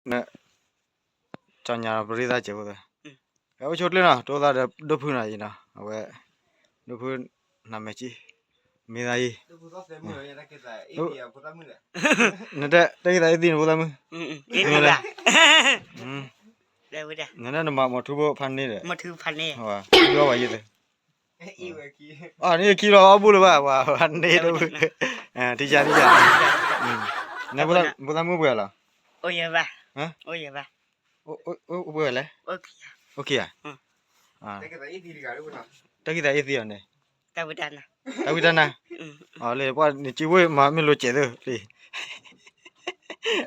န့ၣ် ကၠီညါဒီးပရ့သၣ်စဲးဖိသၢ, အိၣ်ဆိကျ့နီၤ, တအိၣ်သးဒီးဒိၣ်ဖုနီၤအံၤနီၤ, အဝဲ ဒိၣ်ဖု နမဲာ်ကံ မ့ၢ်သးအံၤ, နတဲ တၢ်ဂ့ၢ်သးအ့ၣ်သံနဖိသၣ်မုၣ်, နတဲ နမၤမီၤထူဖိဖးန့ၢ်ဒီး, ယီဝဲယသ့ အန့ၣ်ခံလီၤ အီၣ်ဘူၣ်လၢၤဘၣ် ပှၤန့ၣ်တဝဲ, ထံၣ်ယၤထံၣ်ယၤ, နဖိသၣ်မုၣ်ပှဲၤလီၤ, အိၣ်ပှဲၤလဲၣ်, အိၣ်ခံဂၤ, တၢ်ဂ့ၢ်သးအ့ၣ်သံအီၤန့ၣ်, တၢ်ဝံတၢ်နါ, လၢပှၤန့ၣ်စုဖိမၤမ့ၢ်လိစဲးသၢလံ,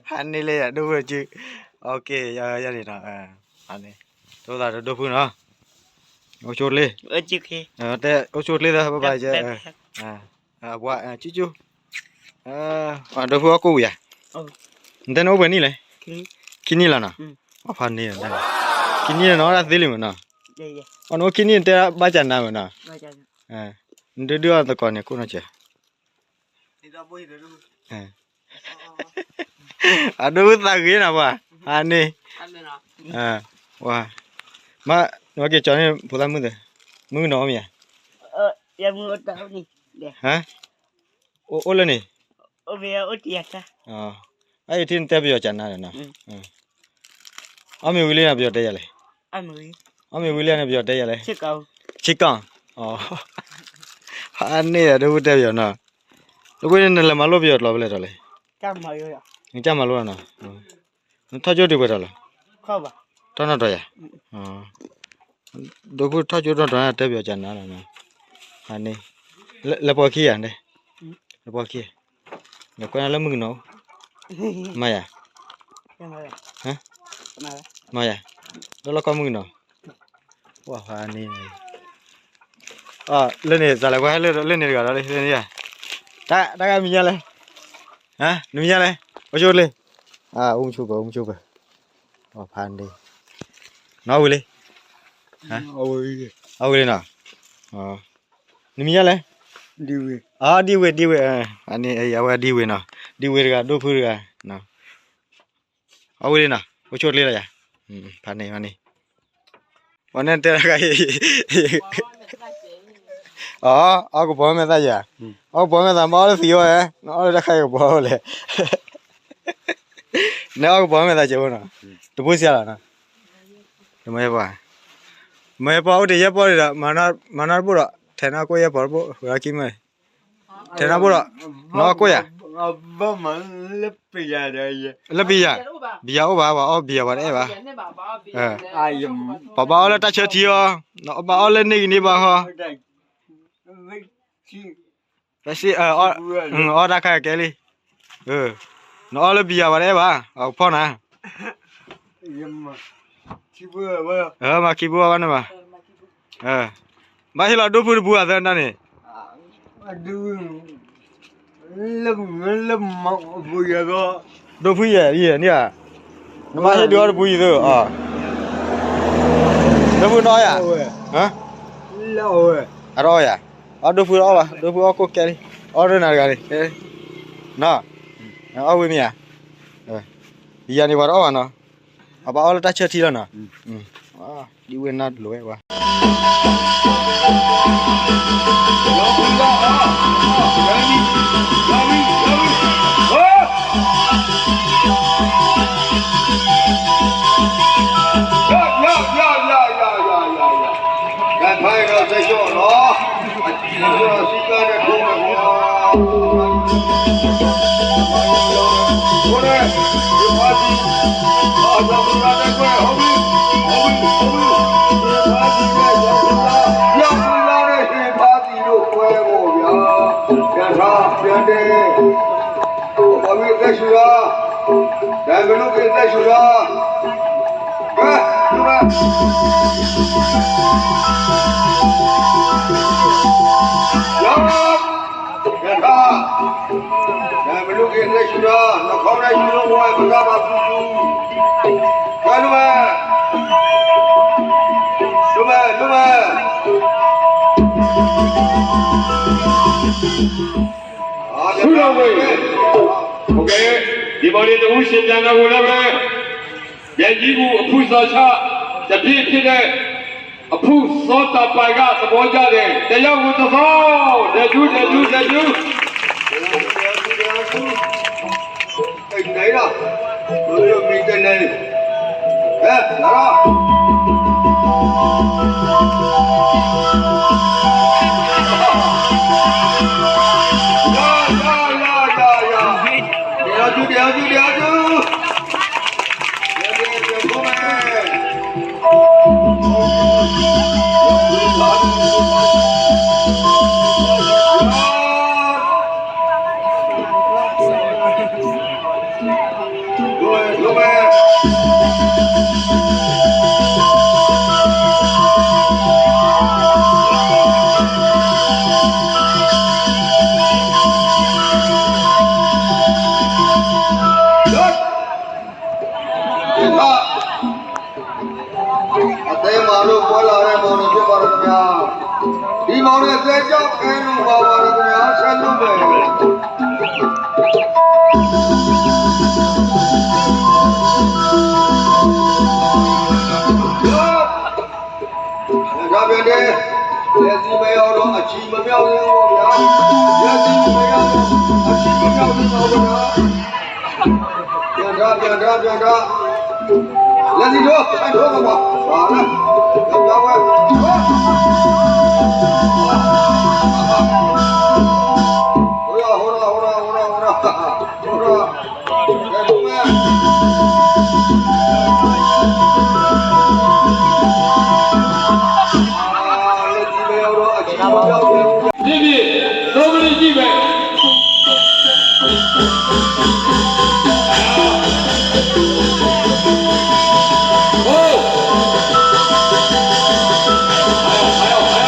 ဖးန့ၢ်လၢယၤဒိၣ်ဖုစု, ယၤန့ၣ်ဒီး, တအိၣ်သးဒီးဒိၣ်ဖုနီၤ, အိၣ်ဆိကျ့, တဲအိၣ်ဆိကျ့သၢ ဘၣ်ဘၣ်ယဲ, အပှၤစုစု, ဒိၣ်ဖုအီၣ်ကိၣ်ဝံၤဧါ, နတဲနအိၣ်ပှဲၤနံၣ်လဲၣ်, ခံနံၣ်လီၤနီၤ, အဖးန့ၢ်, ခံနံၣ်နီၤ တၢ်သ့လံမ့ၢ်နီၤ, အနအိၣ်ခံနံၣ်တဲဘၣ်ကနၤမ့ၢ်နီၤ, နဒုဒုအီၤသကိးန့ၣ် ကိၣ်နီၢ်စဲး အဒိၣ်ဖုသးဂ့ၤနၤပှၤ, အန့ၣ်, မ့ၢ်က့ၤကၠီန့ၣ် ဖိသၣ်မုၣ်သ့, မုၣ်ကနီၤအီၣ်မ့ၢ်ဧါ, အိၣ်လၢန့ၣ်, အအံၤထံၣ်နတဲပယီၤကနၤဒီးနီၤ, အီၣ်မ့ၢ်ဝံၤလံန့ၣ် ပယီၤတဲယၤလဲၣ်, အီၣ်မ့ၢ်ဝံၤလံန့ၣ် ပယီၤတဲယၤလဲၣ်, ဆ့ကီး, အန့ၣ်အဒိၣ်ဖုတဲပယီၤနီၤ, ဒိၣ်ဖုန့ၣ် နလဲၤမၤလိပယီၤကျိာ်ဖဲလဲၣ်ထီၣ်လဲၣ်, နကစၢ်မၤလိနီၤ, နထီၣ်ကၠိတုၤပှဲၤထီၣ်လီၤ, ထီၣ်နီၢ်တီၤယၤ, ဒိၣ်ဖုထီၣ်ကၠိနီၢ်တီၤန့ၣ် တဲပယီၤကနၤလီၤ, လဲၤပိာ်ခံဂၤ, လဲၤပိာ်ခံ, လဲၤကွဲနၤလၢမုၣ်ကနီၤ, မၤယၤ, မၤယၤ, လၢလီၢ်ကီၢ်မုၣ်ကနီၤ, ဝဲန့ၣ်, လၢန့ၣ် သးလဲၤကွဲလၢန့ၣ်တဂၤဒီးလၢန့ၣ်, တၢ်ဂၤမံၤညါလဲၣ်, နမံၤညါလဲၣ်, အိၣ်ဆိကျ့, အိၣ်မဆူၣ်ပၢၢ် အိၣ်မဆူၣ်ပၢၢ်, ဖးန့ၣ်, နအီၣ်ဝံၤလံ, အီၣ်ဝံၤလံနီၤ, နမံၤညါလဲၣ်, ဒံဝ့ၤ, ဒံဝ့ၤ, ဒံဝ့ၤ, အဝဲဒံဝ့ၤနီၤ, ဒံဝ့ၤတဂၤ ဒိၣ်ဖုတဂၤ, အီၣ်ဝံၤလံနီၤ အိၣ်ဆိကျ့လီၤယၤ, ဖးန့ၣ်, ဖးန့ၣ်, ပှၤန့ၣ်တဲတၢ်ခါအံၤ, အီၣ်ကပီၤမဲာ်သၣ်ယၤ, အီၣ်ကပီၤမဲာ်သၣ် မ့ၢ်အီၣ်လၢသံအီၣ်ဧါ, နအီၣ်လၢတၢ်ခါအံၤကပီၤလဲၣ်, နအီၣ်ကပီၤမဲာ်သၣ်ကဲးဖိနီၤ, တဘိဆံးလီၤနီၤ, တမ့ၢ်ပှၤ မ့ၢ်ပှၤအိၣ်တ့ၢ်ယဲၢ်ပီၢ်ဒီး မၤနီၢ်တဘိဒီး ထဲးနီၢ်ကိၣ်ယဲၢ်ပီၢ်တဘိ ဝဲအခံမ့ၢ်, ထဲးနီၢ်ဘိဒီး နီၢ်ကိၣ်ယၤ, လၢပယၤ, ဘံယၤအိၣ်ဘၣ် ပှၤအီၣ်ဘံယၤပှၤတအဲၣ်ဘၣ်, ပှၤဘၣ်အီၣ်လၢတၢ်ဆၢထံအီၤ, ဘၣ်အီၣ်လၢန့ၢ်ဂံၢ်န့ၢ်ဘါဟီ, အီၣ်တၢ်ခါကဲလံ, နအီၣ်လၢဘံယၤပှၤတအဲၣ်ဘၣ် အကဖီၣ်နၤ, မၤခံဘိဘၣ်န့ၣ်ဘၣ်, ဘၣ်ဟ့ၣ်လီၤဒိၣ်ဖုတပူၤအသၢတၢ်န့ၣ်, ဒိၣ်ဖုယဲၢ်န့ၣ်ဧါ, နဘၣ်ဟ့ၣ်ဒုးအီၣ်တပူၤအံၤသၢ, ဒိၣ်ဖုနအီၣ်ယၤ, အတအီၣ်ယၤ, အဒိၣ်ဖုအီၣ်ဘၣ် ဒိၣ်ဖုအီၣ်ကိၣ်ကဲလံ, အီၣ်ဒၣ်နၤတဂၤန့ၣ်, အီၣ်ဝံၤမ့ၢ်ဧါ, ယၤန့ၣ်ပှၤတအီၣ်ဘၣ်နီၤ, အဘၣ်အီၣ်လၢတၢ်ဆၢထံလီၤနီၤ, ဒ်ဝဲနၤလိာ်ဝဲပှၤ ယၤထါ ယၤတဲ ပှၤမ့ၢ်သဲဆူၣ်လီၤ, တၢ်မနုၤက့ၤသဲဆူၣ်လီၤ, ကဲ, ယၤထါ, တၢ်မနုၤက့ၤသဲဆူၣ်လီၤ, နခီဖျိဆူၣ်လီၤဝဲ ပသးဘၣ်ဆူၣ်ဆူၣ်, ကဲ လိၣ်ဝဲ, လိၣ်ဝဲ, လိၣ်ဝဲ, ဆူၣ်လီၤဝဲ, ဒ်သိးန့ၣ် တအူစ့ၣ်ပျၢ်နၢ်ဟူလၢဝဲ, ဒဲနံၣ်အူအဖုစီၤဆၣ် တဘ့ၣ်ဖဲန့ၣ် အဖုစီၤတၢ်ပာ်ဂၤသဘီယၢ်န့ၣ် တယၢ်ဝံၤတသီ ဒဲဒူ ဒဲဒူ ဒဲဒူ တနံၤလီၤ မ့ၢ်တနံၤ ဟဲ လီၤ ယၤ ယၤ ယၤ ယၤ ယၤ ဒဲအီၤဒူ ဒဲအီၤဒူ ဒဲအီၤဒူ အတဲမၤလိာ်ကွဲလၢ်ဝဲမီၢ်န့ၣ် ဖြစ်ပါတယ်ခင်ဗျာ။ ဒီမောင်နဲ့ သဲကျောက်ခဲနူ ပါပါတယ်ခင်ဗျာ။ ဆက်လုပ်မယ်။ ဒါပြန်တယ်။ လက်စီမရောက်တော့ အချီမမြောက်သေးဘူးပေါ့ဗျာ။ လက်စီမရောက်တော့ အချီမမြောက်သေးပါဘူးဗျာ။ ပြန်ထား ပြန်ထား ပြန်ထား။ လက်စီထိုး ဆက်ထိုးပါကွာ။ ပါလား။ ပြောင်းပြောင်းဝဲ။ ဟိုရ ဟိုရ ဟိုရ ဟိုရ ဟိုရ ဟိုရ။ ဒီနေ့ သုံးမိနစ်ကြည့်မယ်။ ဟိုး ဟိုး ဟိုး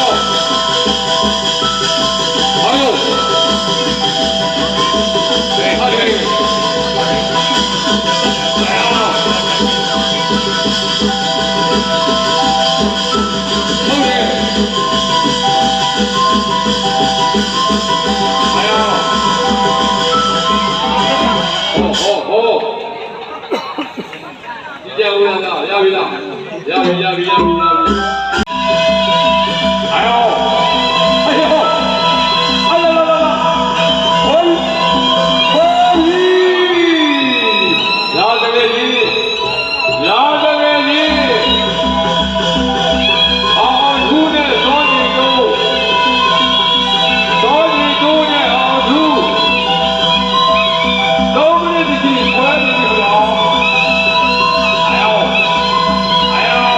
ဟိုး ရပြီလား ရပြီ ရပြီ ရပြီ ရပြီ ရပြီ။ အယော အယော အလလလလ ဟိ ဟိ လီၤတဂ့ၤလံ လီၤတဂ့ၤလံ အောင်အောင်ထူးနဲ့ စောနေတိုး စောနေတိုးနဲ့ အောင်အောင်ထူး သုံးမိနစ်တစ်ချိန် ပွဲနေပြီလား။ အဲယော အဲယော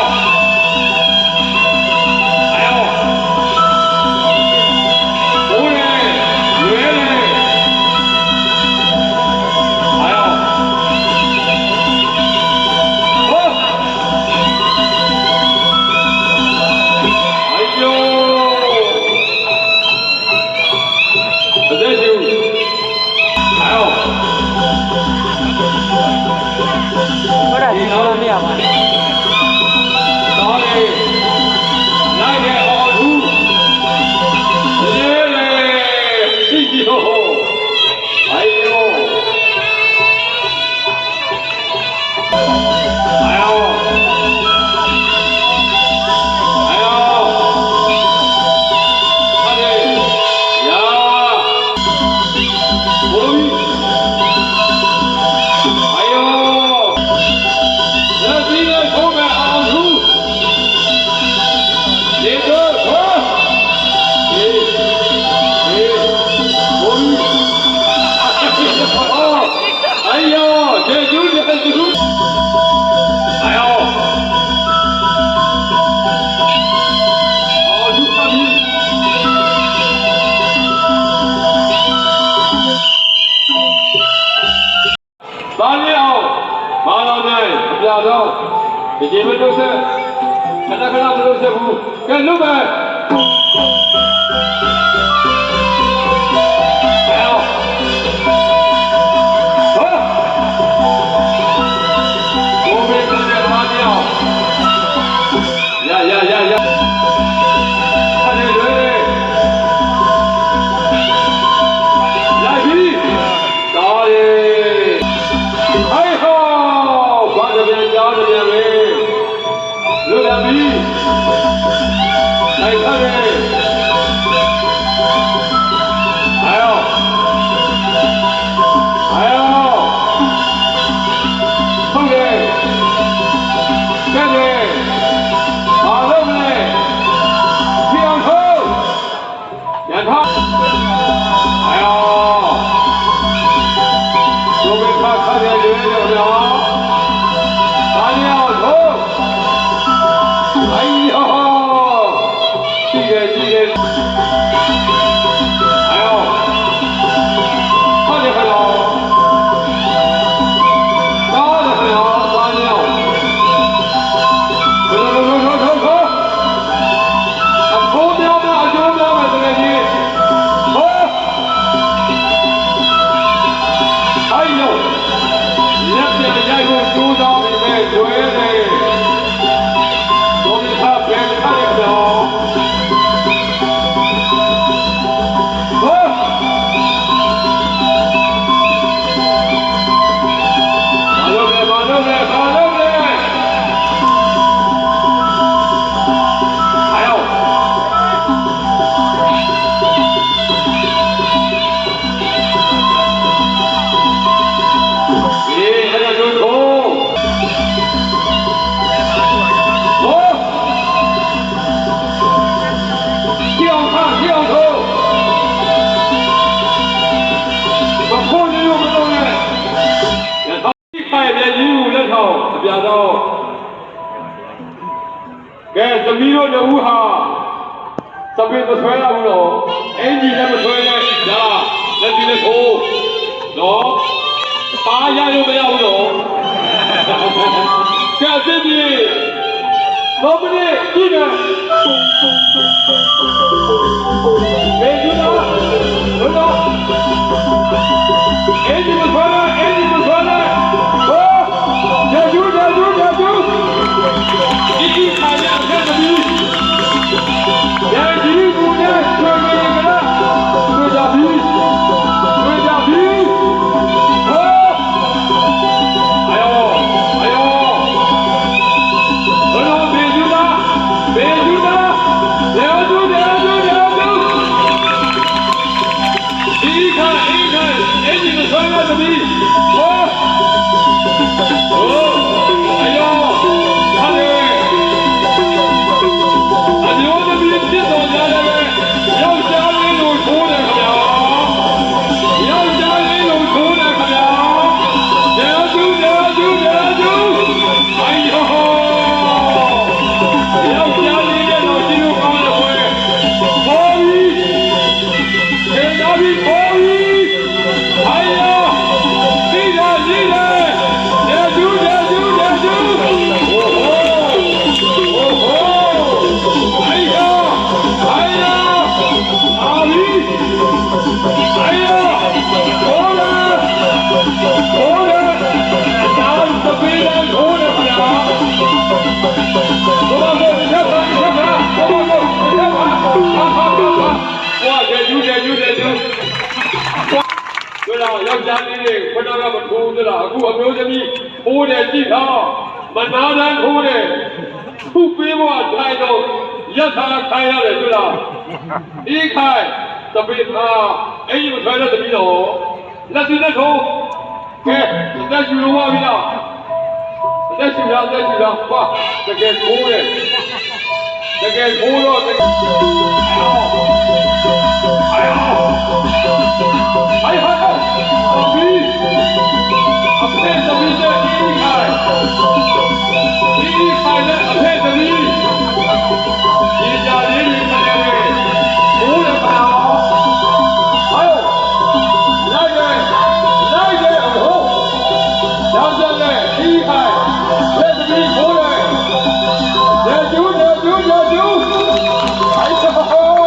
အဲယော အိုးတယ် လွဲတယ် အဲယော ဟိုး အဲယော အသက်ရှင် အဲယော ဘုရားရှင်တော်မြတ်ပါ တော်လေ လိုက်တယ် အောင်ထူး လဲလဲ ဟိယိ ဟိယိ အဲယော အဲယော ဟိယိ ယၤ ဘိဘံ အဲယော လၢသံလၢခိမဲာ်အီၤထူ လ့ဒိၣ်ထီ လ့ လ့ ဘိဘံ အဲယၤ ယဲၢ်ဒူ ယဲၢ်ဒူ အဲယၤ အီၤဒူခါမံၤ ပါလီၤအောင် ပါလီၤန့ၣ် အပျးထီ တက့ၤမ့ၢ်ဒိၣ်စဲး ခဏခဏမ့ၢ်ဒိၣ်စဲးပူၤ ကဲနုာ်ဘၣ် အဲ ဟိ ဘိဘံ ဘိဘံ ပါလီၤအောင် ယၤ ယၤ ယၤ ယၤ ဟါန့ၣ်လွဲ လၢဘံ တီၤလ့ ဟဲဟီ ဘၣ်တဘ့ၣ်ညါ ဝဲန့ၣ် ဒီးမ့ၢ်ခါဖဲမ့ၢ်ခါန့ၣ်ကဒီး မၤလၢလဲၣ် မၤလၢလဲၣ် မၤလၢလဲၣ် အယီၤ အ့ ဟဲလၢဒိၣ်ခိၣ် ခိၣ် ထံၣ်အီၤခါ ထံၣ်အီၤခိၣ် ပခိၣ်န့ၣ်ယိၣ်ကတိၤန့ၣ် ယထီၣ်ခါအံၤ ယဲယံၤအူလၢထီၣ် တပျးဒီး ကဲ သမံၤဒိၣ်ဒီးအူဟး စပ့းပထွဲဒၣ်အူလီၤ အ့ၣ်ယံၤလၢပထွဲလၢ ယၤ လၢတုၤလၢခိၣ် ဒီး ပၢ်ယၤယိၣ်ပယၤအူလီၤ ကဲ အသ့ၣ်န့ၣ် ဒီမနုၤန့ၣ် မ့ၢ်ဒုးနၤ လၢနီၤ အ့ၣ်ယံၤပထွဲလၢ အ့ၣ်ယံၤပထွဲလၢ အိ ယဲယံၤ ယဲယံၤ ယဲယံၤ အ့ၣ်အံၤခါယဲအဖျဲၣ်တမံၤ ယဲယံၤပူၤယဲ ဆွေမ့ၢ်ဂ့ၤကလၢ ဆွေဒၤဘံ ဆွေဒၤဘံ အိ အယီၤ အယီၤ လၢနီၤ မ့ၢ်ဒုးနၤ မ့ၢ်ဒုးနၤ ယဲယံၤ ယဲယံၤ ယဲယံၤ အ့ၣ်ခါ အ့ၣ်ခါ အ့ၣ်ယံၤပထွဲလၢတမံၤ အိ အိ အယီၤ ခါန့ၣ် အမျိုးသမီးဖြစ်သော်လည်းပဲ ယောက်ျားလေးလိုထိုးတယ်ခင်ဗျာ ယောက်ျားလေးလိုထိုးတယ်ခင်ဗျာ ယဲယံၤ ယဲယံၤ ယဲယံၤ အယီၤ ယောက်ျားလေးရဲ့နောက်ကြီးကိုကောင်းတဲ့ပွဲ ပေါ်ပြီ ကဲဒါဘီပေါ်ပြီ ဟိုင်ယၤ လံလဲၣ် လံလဲၣ် ယဲယံၤ ယဲယံၤ ယဲယံၤ အိၣ်ဟို အိၣ်ဟို ဟိုင်ယၤ ဟိုင်ယၤ အါမံၤ ဟိုင်ယၤ အိၣ်လၢ အိၣ်လၢ အတၢ်သဘ့ၣ်လၢ အိၣ်လၢ ပှၤ ယဲယံၤ ယဲယံၤ ယဲယံၤ သလၢ ယောက်ျားလေးတွေ ခုနက မထိုးသလား အခု အမျိုးသမီး ထိုးတယ် ကြည့်ထား မနားတမ်းထိုးတယ် သူ့ပေးဖို့ အထိုင်တော့ ရပ်ထားခိုင်းရတယ် သလၢ အ့ၣ်ခါ တပ့ၤဖး အ့ၣ်ယံၤ မထွဲလၢတမံၤလီၤ လက်သီးလက်ထိုး ကဲ အသက်ရှူလို့ဝါပြီလား အသက်ရှူလား အသက်ရှူလား ကွာ တကယ်ထိုးတယ် တကယ်ထိုးတော့ တကယ် အိုင် အိုင် အိုင် သမီး အဖျဲၣ်သမံးလၢအ့ၣ်အံၤခါ အ့ၣ်အံၤခါလၢအဖျဲၣ်သမံး ရေကြည်လေးတွေ မလဲၤဝဲ မိုးလည်းမနားပါဘူး။ ဟိုး လိုက်တယ် လိုက်တယ် အဟိုး ဒါကြောင့်လည်း ဒီအခါ ဖျဲၣ်သမံး မိုးလည်း ရေကြည် ရေကြည် ရေကြည် ဟိုး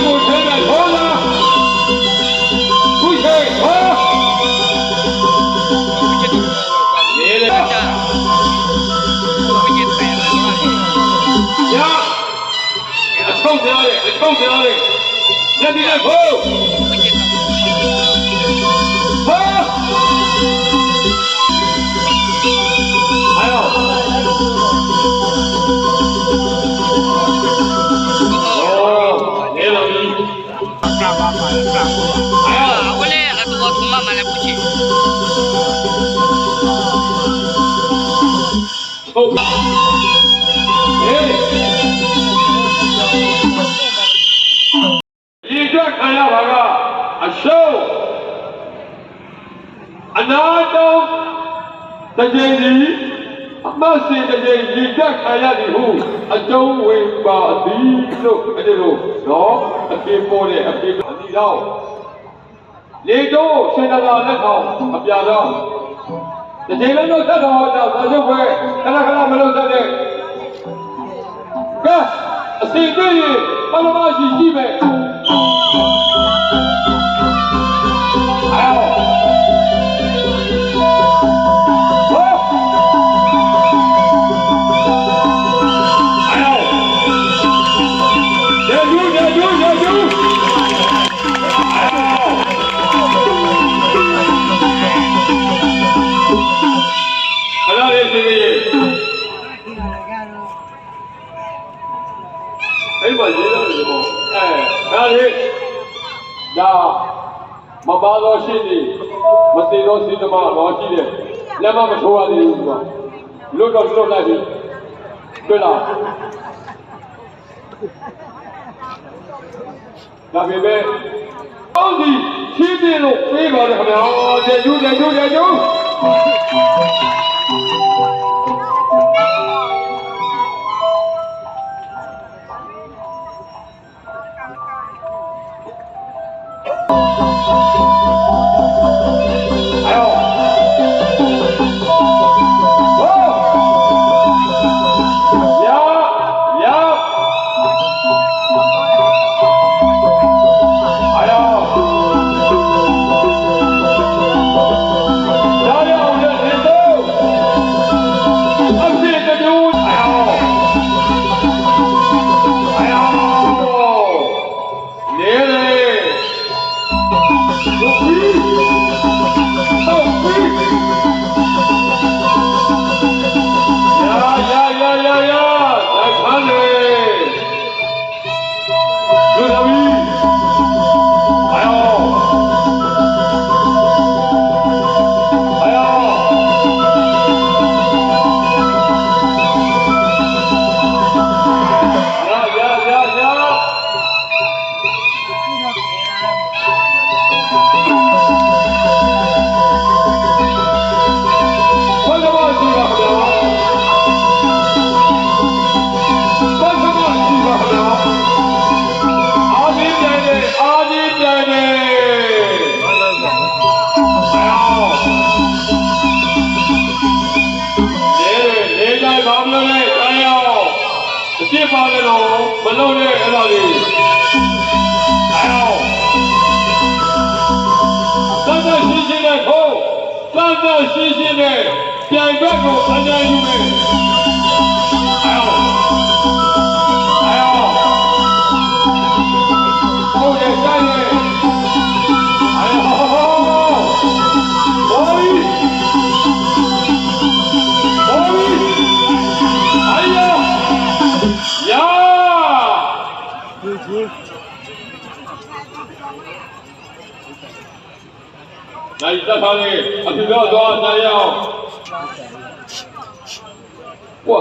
ကိုထဲကထောလာ ခုချိန်ဟော နေလေ ရ အချုပ်များတယ် အချုပ်များတယ် လက်ပြီးလိုက်ဖို့ ဟော ဟော နေလာပြီ အဝဲလဲၣ် အတဝီထူမမလဲပူၤချ့ ရေတပ်ခံရတာက အရှုံး အနားတောင်း တစ်ကြိမ်သည် အမှတ်စဉ်တစ်ကြိမ် ရေတပ်ခံရသည်ဟု အကျုံးဝင်ပါသည်လို့ အဲ့ဒီလို နော် အဖြေပေါ်တယ် အဖြေအနီတော့ လေတိုး ရွှေနဂါလက်ထောင် အပြာတော့ တစ်ကြိမ်လည်း နှုတ်ဆက်တော့ ဒါ စာချုပ်ပွဲ ခဏခဏ မလုပ်ဆက်နဲ့ ကဲ အဆင်သင့်ရင် ပထမအချီရှိမယ် ခဏလေး ရှင်ကြီးရေ အဲ့မှာရေးရတယ်ပေါ့။ အဲ ဒါလေး ဒါ မပါသောရှေ့နေ မသေသောစေတမန် တော့ရှိတယ်။ လက်မှတ်မထိုးရသေးဘူးကွာ။ လွတ်တော့လွတ်လိုက်ပြီ။ တွေ့လား။ ဒါပေမဲ့ အောက်စီ ချီးမြှင့်လို့ပေးပါတယ်ခင်ဗျာ။ ကျေးဇူး ကျေးဇူး ကျေးဇူး။ လဲလဲ ဒိၣ်ဖှံ ဒိၣ်ဖှံ ယၤ ယၤ ယၤ ယၤ ယၤ တခါန့ၣ် ဒိၣ်ဖှံ အယော အယော ယၤ ယၤ ယၤ ယၤ ပထမအချီပါခင်ဗျာ။ ပထမအချီပါခင်ဗျာ။ အားကြီးပြိုင်တယ် အားကြီးပြိုင်တယ်။ လဲလဲ လဲလိုက်ပါမလို့လဲ တိုင်းအောင်။ တစ်ပြစ်ပါတယ်နော် မလုပ်နဲ့အဲ့ဒါတွေ။ အဲတော့ သန့်သန့်ရှင်းရှင်းနဲ့ထိုး သန့်သန့်ရှင်းရှင်းနဲ့ ပြိုင်ဘက်ကို အနိုင်ယူမယ်။ အဲတော့ အဲတော့ ဟုတ်တယ် ကြိုက်တယ်။ အဲတော့ ဘော်လီ ဘော်လီ အယျာ ယၤ နာရီတတ်ထားလေ အဖြူတော့သွား နားရအောင်။ ဝါ